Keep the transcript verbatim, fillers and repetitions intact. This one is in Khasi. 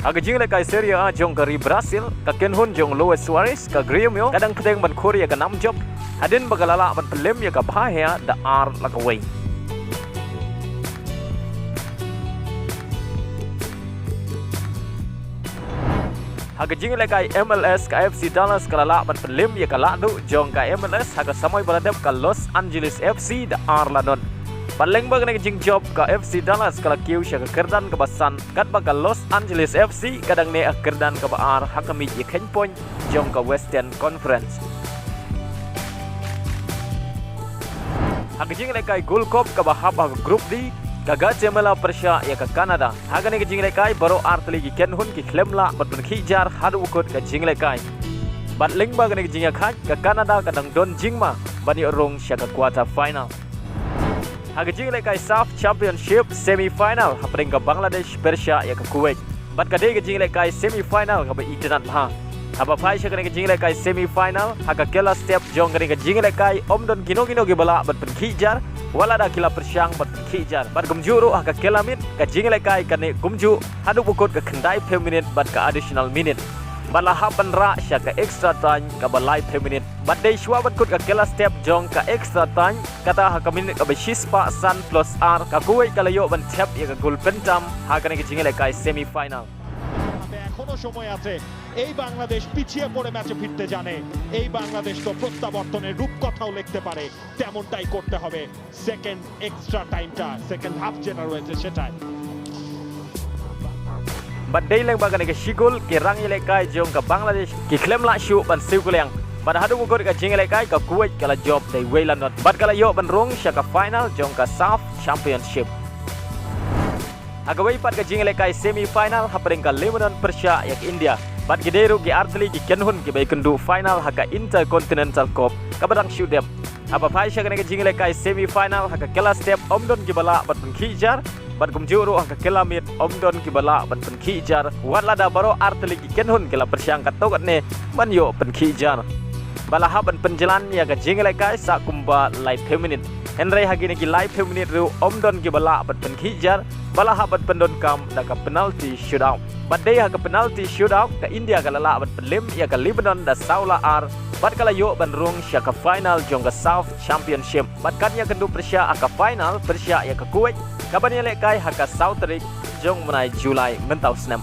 Ha ka jinglehkai Serie A jong ka ri Brazil, ka kynhun jong Luis Suarez, ka Grêmio, ka dang kdeng ban khur ïa ka nam jop hadien ba ka la lah ban pynlem ïa ka bha hia da ar la kawei. Ha ka jinglehkai M L S, ka F C Dallas ka la lah ban pynlem ïa ka lahduh jong ka M L S ha ka samoi ba la dep ka Los Angeles F C da ar la nod. Bad lyngba kane ka jingjop, ka F C Dallas ka la kiew sha ka kyrdan kaba san, katba ka Los Angeles F C ka dang neh ha ka kyrdan kaba ar ha ka miej ïakheiñ point jong ka Western Conference. Ha ka jinglehkai Gold Cup kaba hap ha ka Group D, ka Guatemala pyrshah ïa ka Canada. Ha kane ka jinglehkai baroh ar tylli ki kynhun ki khlem lah ban pynkhih jar haduh ba kut ka jinglehkai. Bad lyngba kane ka jingïakhaid, ka Canada ka dang don jingma ban ïoh rung sha ka quarter final. Ha ka jinglehkai SAFF Championship semi final hapdeng ka Bangladesh pyrshah ïa ka Kuwait. Bad ka dei ka jinglehkai semi final kaba itynnad bha. Haba phai sha kane ka jinglehkai semi final, ha ka kylla step jong kane ka jinglehkai ym don kino kino kiba lah ban pynkhih jar, wat lada ki la pyrshang ban pynkhih jar. Bad kumjuh ruh ha ka kylla miet, ka jinglehkai ka neh kumjuh haduh ba kut ka khyndaiphew minit bad ka additional minute. Bad la hap ban rah sha ka extra time kaba laiphew minit. Bad dei shuwa ban kut ka kylla step jong ka extra time, kata ha ka minit kaba shispah san plus ar, ka Kuwait ka la ïoh ban thep ïa ka gol pyntam ha kane ka jinglehkai semi final. হাতে এখনো সময় আছে। এই বাংলাদেশ পিছিয়ে পড়ে ম্যাচে ফিরতে জানে। এই বাংলাদেশ তো প্রত্যাবর্তনের রূপকথাও লিখতে পারে। তেমনটাই করতে হবে। সেকেন্ড এক্সট্রা টাইমটা, সেকেন্ড হাফ যেটা রয়েছে সেটায়। Bad dei lyngba kane ka shi gol, ki rangïalehkai jong ka Bangladesh ki khlem lah shuh ban siew kylliang. Bad haduh ba kut ka jinglehkai, ka Kuwait ka la jop da iwei la nod. Bad ka la ïoh ban rung sha ka final jong ka SAFF Championship. Ha kawei pat ka jinglehkai semi final hapdeng ka Lebanon pyrshah ïa ka India. Bad ki dei ruh ki ar tylli ki kynhun kiba ïakynduh final ha ka Intercontinental Cup kaba dang shu dep. Haba phai sha kane ka jinglehkai semi final ha ka kylla step ym don kiba lah ban pynkhih jar. Bad kumjuh ruh ha ka kylla miet ym don kiba lah ban pynkhih jar, wat lada baroh ar tylli ki kynhun ki la pyrshang katto katne ban ïoh pynkhih jar. Ba la hap ban pynjlan ïa ka jinglehkai sa kumba laiphew minit. Hynrei ha kine ki laiphew minit ruh ym don kiba lah ban pynkhih jar, ba la hap ban pyndonkam da ka penalty shootout. Bad dei ha ka penalty shootout, ka India ka la lah ban pynlem ïa ka Lebanon da saw la ar, bad ka la ïoh ban rung sha ka final jong ka SAFF Championship. Bad kan ïakynduh pyrshah ha ka final pyrshah ïa ka Kuwait, kaban ïalehkai ha ka saw tarik jong u bnai July mynta u snem.